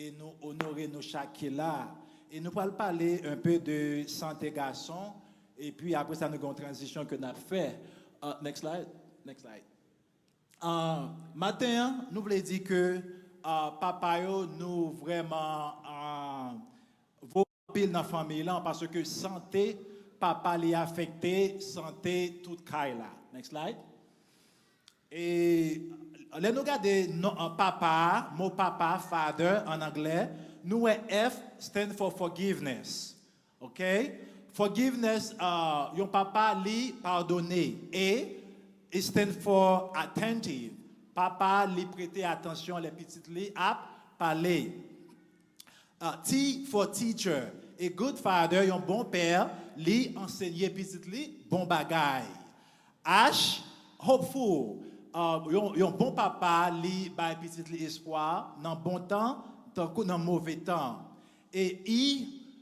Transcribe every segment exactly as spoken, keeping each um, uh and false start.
E nou onore nou chak ki la. E nou pral pale un peu de sante gason. Epi apre sa, nou gen yon tranzisyon ke n ap fè. Uh, next slide. Next slide. Uh, maten an, nou vle di ke uh, papa yo, nou vrèman uh, vo anpil nan fanmi lan, paske sante papa li afekte sante tout kay la. Next slide. E lè nou gade non, an papa, mo papa, father an anglè, nou wè F stand for forgiveness. Ok? Forgiveness, uh, yon papa li padone. E it stand for attentive. Papa li prete atansyon lè pitit li ap pale. Uh, T for teacher. A good father, yon bon pè, li ansenye pitit li bon bagay. H, hopeful. Uh, yon, yon bon papa, li bay pitit li espwa nan bon tan, tankou nan move tan. E I,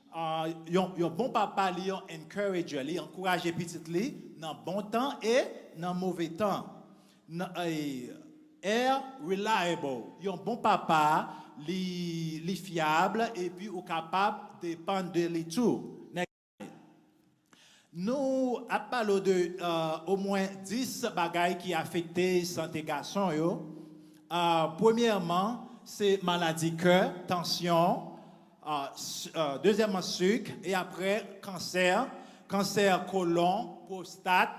uh, yon, yon bon papa, li yon encourager, li ankouraje pitit li nan bon tan e nan move tan. Nan, eh, R, reliable. Yon bon papa, li, li fyab, epi ou kapab depann de li tou. Next slide. Nou ap pale w de uh, omwen dis bagay ki afekte sante gason yo. Uh, premyèman, se maladi kè, tansyon, uh, s- uh, dezyèmman, sik, e apre kansè, kansè kolon, pwostat,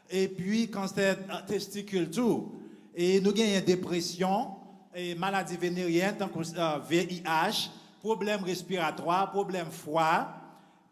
epi kansè uh, testikil tou. E nou genyen depresyon, e maladi veneryèn, tankou uh, V I H, pwoblèm respiratwa, pwoblèm fwa,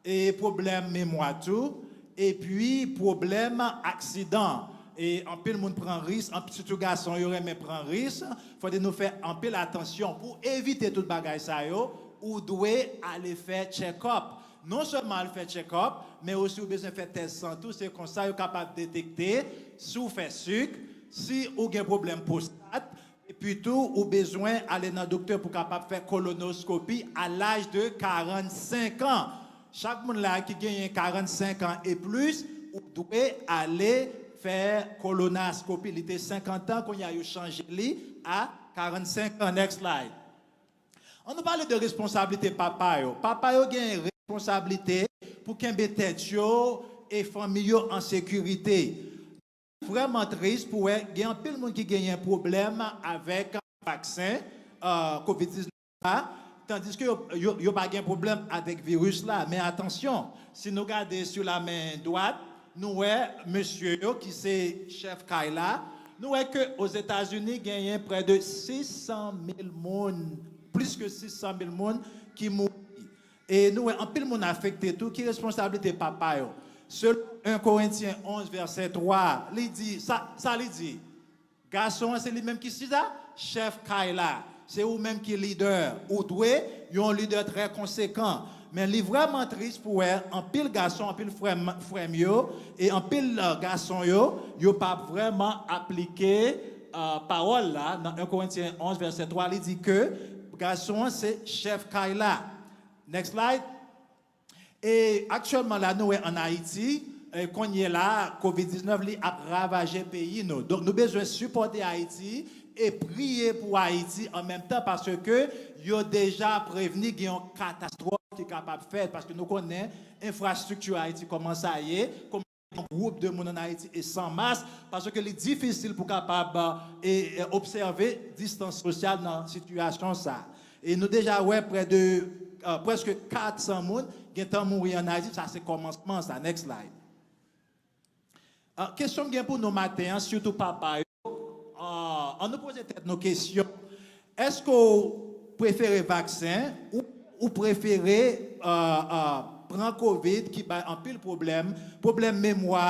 e pwoblèm memwa tou, epi pwoblèm aksidan. E anpil moun pran ris, anp- sitou gason yo renmen pran ris. Fòde nou fè anpil atansyon pou evite tout bagay sa yo. Ou dwe ale fè check-up. Non sèlman al fè check-up, men osi ou bezwen fè tès san tou. Se konsa yo kapab detekte si w fè sik, si ou gen pwoblèm pwostat, epi tou ou bezwen ale nan doktè pou kapab fè kolonoskopi a laj de karannsenk an. Chak moun la ki genyen karannsenk an e plis, ou dwe ale fè kolonoskopi. Li te senkant an, kounye a yo chanje li a karannsenk an. Next slide. An nou pale de responsablite papa yo. Papa yo gen responsablite pou kenbe tèt yo e fanmi yo an sekirite. Vrèman tris pou wè gen anpil moun ki genyen pwoblèm avèk vaksen uh, kovid diznèf la, tandiske yo, yo, yo pa gen pwoblèm avèk viris la. Men atansyon, si nou gade sou la men dwat, nou wè mesye yo ki se chèf kay la, nou wè ke Ozetazini genyen prè de sis san mil moun, plis ke sis san mil moun ki mouri. E nou wè anpil moun afekte tou. Ki responsablite papa yo? Selon en Korentyen onz vèsè twa, li di, sa, sa li di, gason an se li menm ki sisa, chèf kay la. Se ou menm ki lidè. Ou dwe yon lidè trè konsekan. Men li vrèman tris pou wè anpil gason, anpil frè m, frè m yo, e anpil uh, gason yo, yo pa vrèman aplike uh, pawòl la. Nan en Korentyen onz vèsè twa, li di ke gason an se chèf kay la. Next slide. E aktyèlman la, nou wè ann Ayiti, e kounye la, kovid diznèf li ap ravaje peyi nou. Donk, nou bezwen sipòte Ayiti e priye pou Ayiti an menm tan, paske yo deja prevni gen yon katastwòf ki kapab fèt, paske nou konnen enfrastrikti Ayiti kòman sa ye, kòman yon gwoup de moun ann Ayiti e san mas, paske li difisil pou kapab e, e obsève distans sosyal nan sitiyasyon sa. E nou deja wè prè de uh, prèske kat san moun gentan mouri ann Ayiti, sa se kòmansman sa. Next slide. Uh, kesyon m gen pou nou maten an, sitou papa yo, uh, an nou poze tèt nou kesyon, èske w prefere vaksen ou, ou prefere uh, uh, pran kovid ki bay anpil pwoblèm, pwoblèm memwa,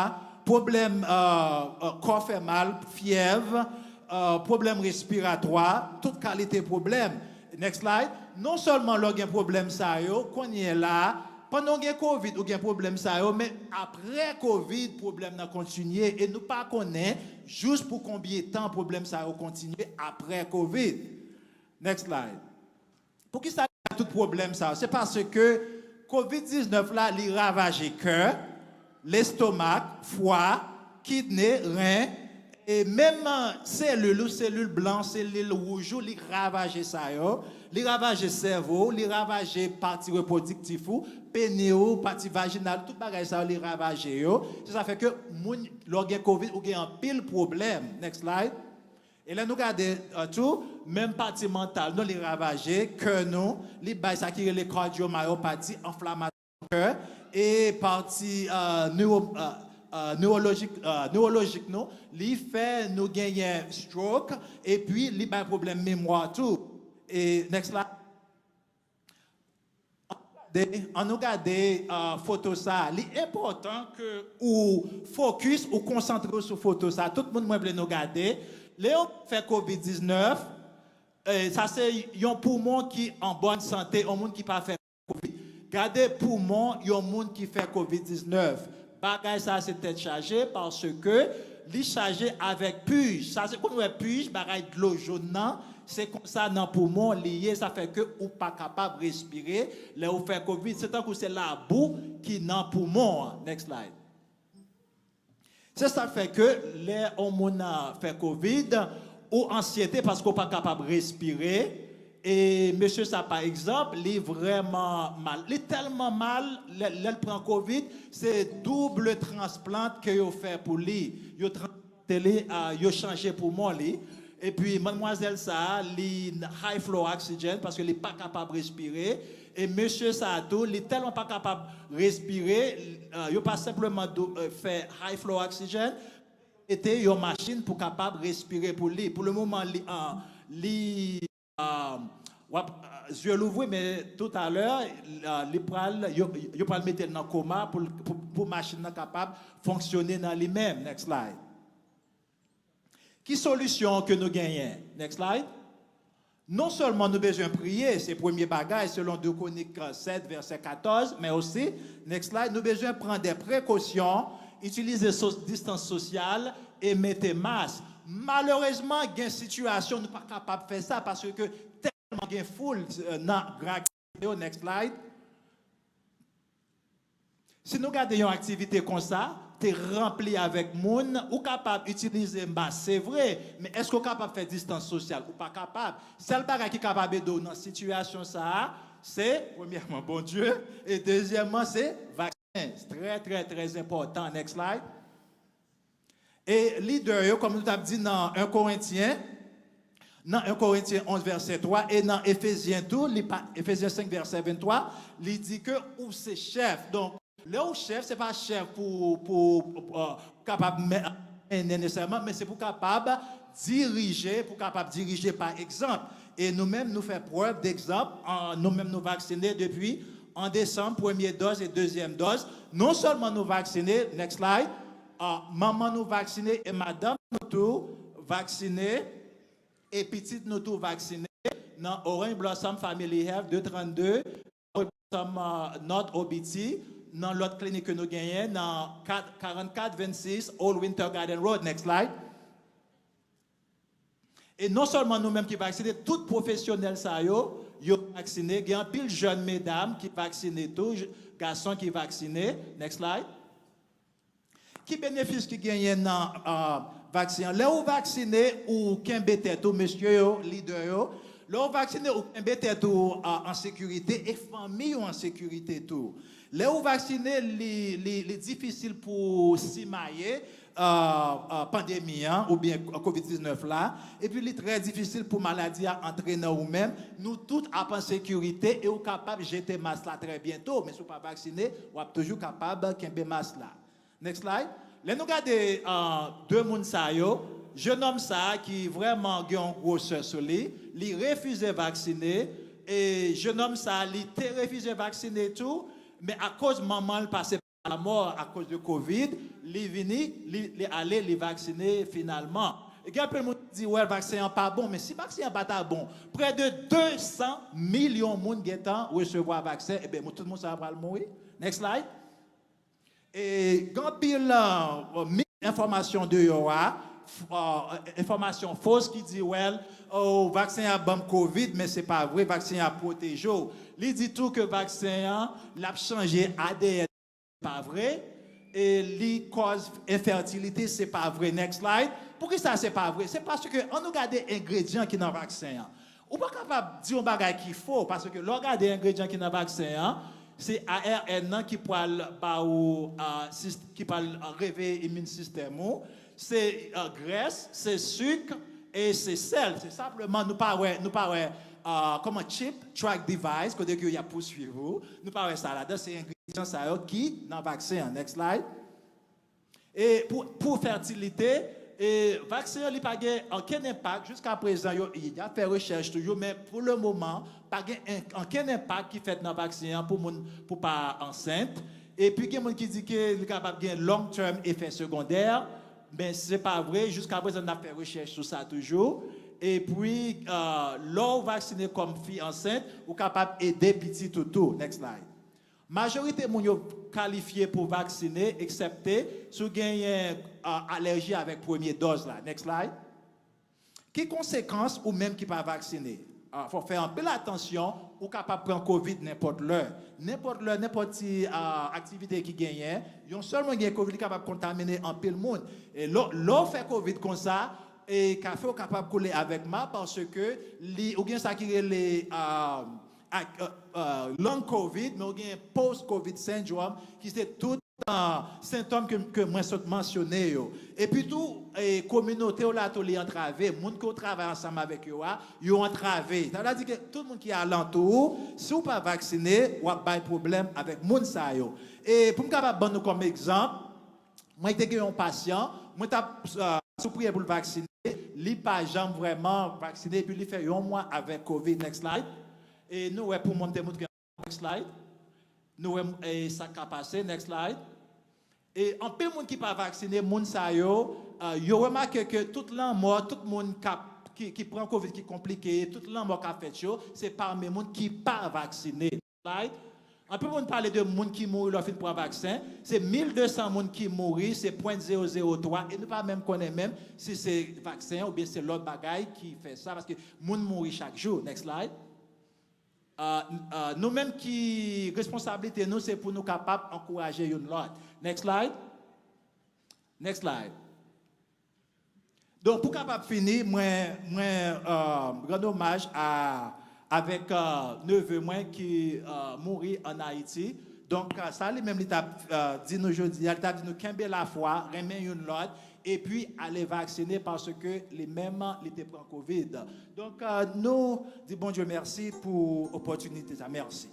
pwoblèm uh, uh, kò fè mal, fyèv, uh, pwoblèm respiratwa, tout kalite pwoblèm. Next slide. Non sèlman lè w gen pwoblèm sa yo, kounye la, pandan w gen kovid, ou gen pwoblèm sa yo, men apre kovid, pwoblèm nan kontinye e nou pa konnen jis pou konbyen tan pwoblèm sa yo kontinye apre kovid. Next slide. Poukisa gen tout pwoblèm sa yo? Se paske kovid diznèf la, li ravaje kè, lestomak, fwa, kidne, ren, e menm selil ou, selil blan, selil wouj ou, li ravaje sa yo. Li ravaje sèvo w, li ravaje pati repwodiktif ou, peni w, pati vajinal, tout bagay sa yo, li ravaje yo. Se sa fè ke moun, lè w gen kovid, ou gen anpil pwoblèm. Next slide. E lè nou gade uh, tou, menm pati mantal nou, li ravaje kè nou, li bay sa ki rele cardiomyopathy, anflamasyon kè, e pati uh, neuro, uh, uh, neurolojik, uh, neurolojik nou, li fè nou genyen stroke, epi li bay pwoblèm memwa tou. E next slide. Ann nou gade uh, foto sa a. Li enpòtan ke ou fokis, ou konsantre w sou foto sa a. Tout moun mwen vle nou gade. Lè yo fè kovid diznèf, eh, sa se yon poumon ki an bòn sante, yon moun ki pa fè kovid. Gade poumon yon moun ki fè kovid diznèf. Bagay sa se tèt chaje paske li chaje avèk pij. Sa se konn wè pij, bagay dlo jòn nan, se konsa nan poumon li ye, sa fè ke ou pa kapab respire lè ou fè kovid. Se tankou se labou ki nan poumon an. Next slide. Se sa k fè ke lè yon moun uh, fè kovid, ou ansyete paske ou pa kapab respire. E mesye sa pa egzanp, li vrèman mal. Li tèlman mal, lè, lè l pran kovid, se double transplant ke yo fè pou li. Yo transplante li, uh, yo chanje poumon li. Epi madmwazèl sa a, li high flow oxygen paske li pa kapab respire. E mesye sa a tou, li tèlman pa kapab respire, uh, yo pa senpleman do, uh, fè high flow oxygen, mete yon machin pou kapab respire pou li. Pou le moman, li, uh, li uh, w ap uh, zye louvri, men toutalè, uh, li pral, yo, yo pral mete l nan koma pou, pou, pou machin nan kapab fonksyone nan li menm. Next slide. Ki solisyon ke nou genyen? Next slide. Non sèlman nou bezwen priye, se premye bagay selon de Kwonik sèt, vèsè katòz, men osi, next slide, nou bezwen pran de prekosyon, itilize so, distans sosyal e mete mas. Malerezman, gen sitiyasyon nou pa kapab fè sa paske tèlman gen foul uh, nan gran yo. Next slide. Si nou gade yon aktivite konsa, te ranpli avèk moun, ou kapab itilize mas, se vre, men èske w kapab fè distans sosyal? Ou pa kapab. Sèl bagay ki kapab ede w nan sitiyasyon sa a, se, premyèman, Bondye, e dezyèmman, se vaksen. Trè, trè, trè enpòtan. Next slide. E lidè yo, kòm nou t ap di nan en Korentyen, nan en Korentyen onz vèsè twa, e nan Efezyen tou, li pa, Efezyen senk vèsè venntwa, li di ke ou se chèf. Donk, lè ou chèf, se pa chèf pou, pou, pou uh, kapab mennen nesesèman, men se pou kapab dirije, pou kapab dirije pa egzanp. E nou menm, nou fè prèv degzanp, uh, nou menm nou vaksine depi an desanm, premye dòz e dezyèm dòz. Non sèlman nou vaksine, next slide, uh, manman nou vaksine e madanm nou tou vaksine, e pitit nou tou vaksine nan Orange Blossom Family Health de trannde, Orange Blossom uh, North O B T, nan lòt klinik ke nou genyen nan karannkat vennsis Old Winter Garden Road. Next slide. E non sèlman nou menm ki vaksine, tout pwofesyonèl sa yo, yo vaksine. Gen anpil jèn medam ki vaksine tou, gason ki vaksine. Next slide. Ki benefis ki genyen nan uh, vaksen an? Lè ou vaksine, ou kenbe tèt ou, mesye yo, lidè yo. Lè ou vaksine, ou kenbe tèt ou uh, an sekirite e fanmi ou an sekirite tou. Lè ou vaksine, li, li, li difisil pou simaye uh, uh, pandemi an oubyen kovid diznèf la. Epi li trè difisil pou maladi a antre nan ou menm. Nou tout ap an sekirite e ou kapab jete mas la trè byento. Men si ou pa vaksine, w ap toujou kapab kenbe mas la. Next slide. Lè nou gade uh, de moun sa yo, jennonm sa a ki vrèman gen yon gwosè sou li, li refize vaksine, e jennonm sa a, li te refize vaksine tou, men akoz manman l pase pa lanmò akoz de kovid, li vini, li, li ale, li vaksine finalman. E gen anpil moun ki di, wè, vaksen an pa bon, men si vaksen an pa ta bon, prè de desan milyon moun gentan resevwa vaksen, ebyen, tout moun sa a pral mouri. Next slide. E gen anpil uh, mis enfòmasyon deyò a, uh, enfòmasyon fos ki di, well, oh, vaksen an ban m kovid, men se pa vre, vaksen an pwoteje w. Li di tou ke vaksen an, l ap chanje A D N pa vre, e li kòz enfètilite, se pa vre. Next slide. Poukisa se pa vre? Se paske, an nou gade engredyan ki nan vaksen an. Ou pa kapab di yon bagay ki fo, paske lè w gade engredyan ki nan vaksen an, se A R N nan ki pral ba ou, ah, sis-, ki pral, ah, reveye imin sistèm ou. Se, ah, grès, se sik, e se sèl. Se senpleman, nou pa wè, nou pa wè, ah, kòman chip, track device, kote ke y ap pouswiv ou. Nou pa wè sa ladan, se engredyan sa yo ki nan vaksen an. Next slide. E pou, pou fètilite, e vaksen an, li pa gen ankenn enpak jiska prezan. Yo, y ap fè rechèch toujou, men pou le moman, pa gen en-, ankenn enpak ki fèt nan vaksen an pou moun, pou pa ansent. Epi gen moun ki di ke li kapab gen long term efè segondè, men se pa vre. Jiska prezan, n ap fè rechèch sou sa toujou. Epi, ah, lè w vaksine kòm fi ansent, ou kapab ede pitit ou tou. Next slide. Majorite moun yo kalifye pou vaksine, eksepte si w genyen, ah, alèji avèk premye dòz la. Next slide. Ki konsekans ou menm ki pa vaksine? Ah, fò fè anpil atansyon, ou kapab pran kovid nenpòt lè. Nenpòt lè, nenpòt ti, ah, aktivite ki genyen, yon sèl moun gen kovid, li kapab kontamine anpil moun. E lè, lè w fè kovid konsa, e kafe w kapab koule avèk ma, paske li, ou gen sa ki rele, ah, ak, euh, euh, long kovid, men ou gen post kovid syndrome, ki se tout, euh, sentòm ke, ke mwen sot mansyone yo. Epi tou, e, kominote w la tou li antrave. Moun ke w travay ansanm avèk yo a, yo antrave. Sa vle di ke tout moun ki alantou ou, si w pa vaksine, w ap bay pwoblèm avèk moun sa yo. E pou m kapab ban nou kòm egzanp, mwen te gen yon pasyan, mwen t ap, euh, sou priye pou l vaksine, li pa janm vrèman vaksine, epi li fè yon mwa avèk kovid. Next slide. E nou wè poumon m te montre. Next slide. Nou wè, e, sa k ka pase. Next slide. E anpil moun ki pa vaksine, moun sa yo, euh, yo remake ke tout lanmò, tout moun k ap, ki, ki pran kovid ki konplike, tout lanmò k ap fèt yo, se pami moun ki pa vaksine. Slide. Anpil moun pale de moun ki mouri lè yo fin pran vaksen. Se mil de san moun ki mouri, se pwen zewo zewo twa, e nou pa menm konnen menm si se vaksen oubyen se lòt bagay ki fè sa, paske moun mouri chak jou. Next slide. Ah, n-, ah, nou menm ki responsablite nou, se pou nou kapab ankouraje youn lòt. Next slide. Next slide. Donk, pou kapab fini, mwen, mwen, euh, rann omaj a, avèk, euh, neve mwen ki, euh, mouri ann Ayiti. Donk, euh, sa li menm li t ap, euh, di nou jodi a, li t ap di nou kenbe lafwa, renmen youn lòt, epi ale vaksine paske li menm li te pran kovid. Donk, euh, nou di Bondye mèsi pou opòtinite sa. Mèsi.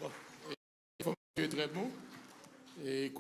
Bon. Trè bon. E